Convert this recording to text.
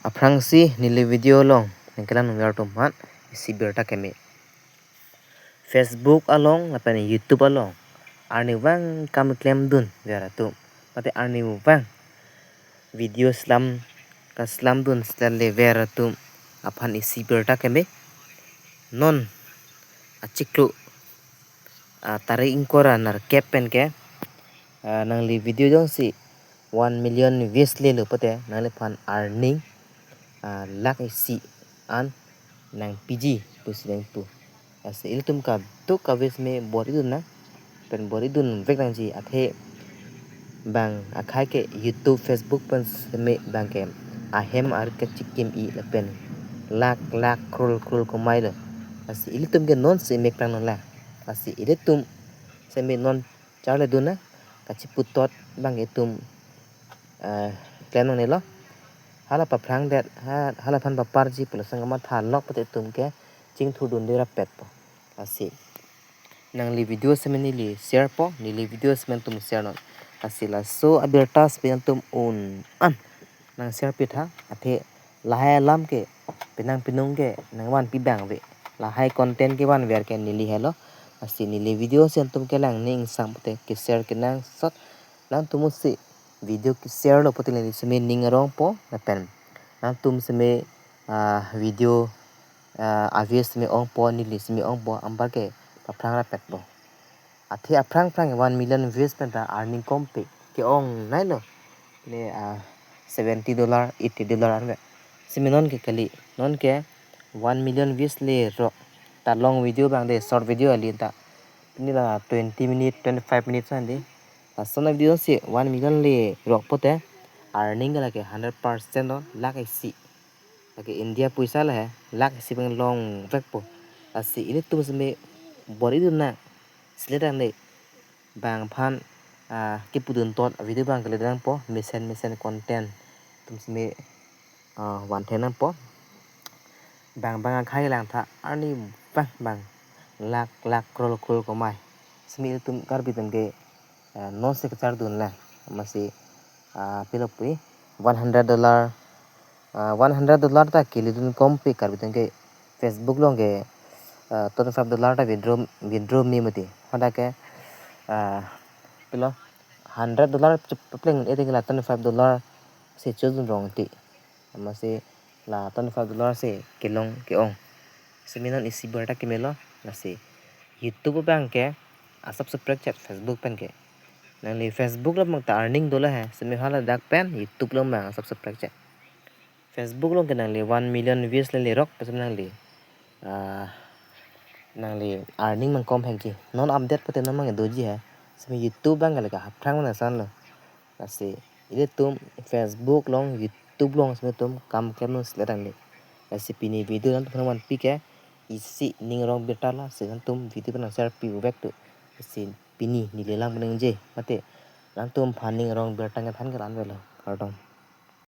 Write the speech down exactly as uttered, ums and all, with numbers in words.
Aphrangsi neli video along nangkelang ver atum aphan isi birta keme. Facebook along lapen YouTube along arnivang kam klemdun ver atum, mate arnivang video slam kaslamdun slam le ver atum aphan isi birta keme. Non achiklo, ah, tarik ingkoi ra nerkep pen ke, ah, nangli video jongsi one million views lelo pote nangliphan earning, ah, lakh isi an nangpiji pusi nangpu. Lasi ilitum kadokave seme bor-idun nang, pen bor-idunvek nangji, athe bang akhei ke YouTube, Facebook pen seme bang ke ahem arit kachikim-i lapen lakh lakh, crore crore kamailo. Lasi ilitum ke non si meklang non la. Lasi ilitum seme non charlidun nang, kachiputhot bang itum, eh, klem nangnelo. Hala paphrangdet, ha, halaphan paparji pulo sang kamatha lok pote itum ke chingthurdunde rapetpo. Lasi nangli video seme neli sharepo, neli video seme nangtum share non. Lasi laso abirta seme nangtum un-an nang share pitha, athe lahai alam ke penang penung ke nangvanpi bang ave. Lahai content kevanver ke neli helo. Lasi neli video si nangtum kelang ning sang pote keshare kenangsot, nangtum si video kesharelo pote neli seme ning arongpo lapen nangtum seme, ah, video, ah, aviews seme ongpo, neli seme ongpo, anparke paphrang rapetpo. Athe aphrang phrang one million views pen ta earning kompe ke-ong nailo. Ne, ah, seventy dollar, eighty dollar arve. Seme non ke kali, non ke one million views lerok ta long video bang de, short video kali ta. Pini la twenty minute, twenty-five minutes an de. Lason a-video si one million lerok pote earning ke lake hundred percent lo, lakh isi. Lake India poisa lo he, lakh isi bang longvekpo. Lasi ilitum seme bor-idun nang, sile tang de. Bang aphan, ah, kipudun tot video bang kele nangpo, mesen mesen content itum seme, ah, vanthe nangpo. Bang bang akhei langtha, arnivang bang lakh lakh, crore crore kamai. Seme itum Karbi atum ke, ah, non si kachardun la. Amatsi, ah, pilo pu, one hundred dollar, ah, one hundred dollar ta kelidun kompe Karbi atum ke. Facebook along ke, ah, twenty-five dollar ta withdraw, withdraw me mati. Hadak ke, ah, pilo hundred dollar cheplang, ede ke la twenty-five dollar si chodun rong ti. Amatsi la twenty-five dollar si kelong ke-ong. Seme non isi birta kemelo, lasi YouTube bang ke asap seprek chet Facebook pen ke. Nangli Facebook lo bang ta earning dolo he, seme haladak pen YouTube lo bang asap seprek chet. Facebook lo ke nangli one million views le lerok, seme nangli, ah, nangli earning bang komhekji. Non update pote non bang doji he. Seme YouTube bang ke lake haphrang mana sanlo. Lasi ilitum Facebook along, YouTube along seme itum kam klemnon sile tang de. Lasi pini video nangtum aphan vanpi ke isi ning arong birta lo, si nangtum video pen nang share pi uvek tu. Lasi pini neli lang penang je, mate nangtum aphan ning arong birta nangthan ke la-an avelo. Kardom.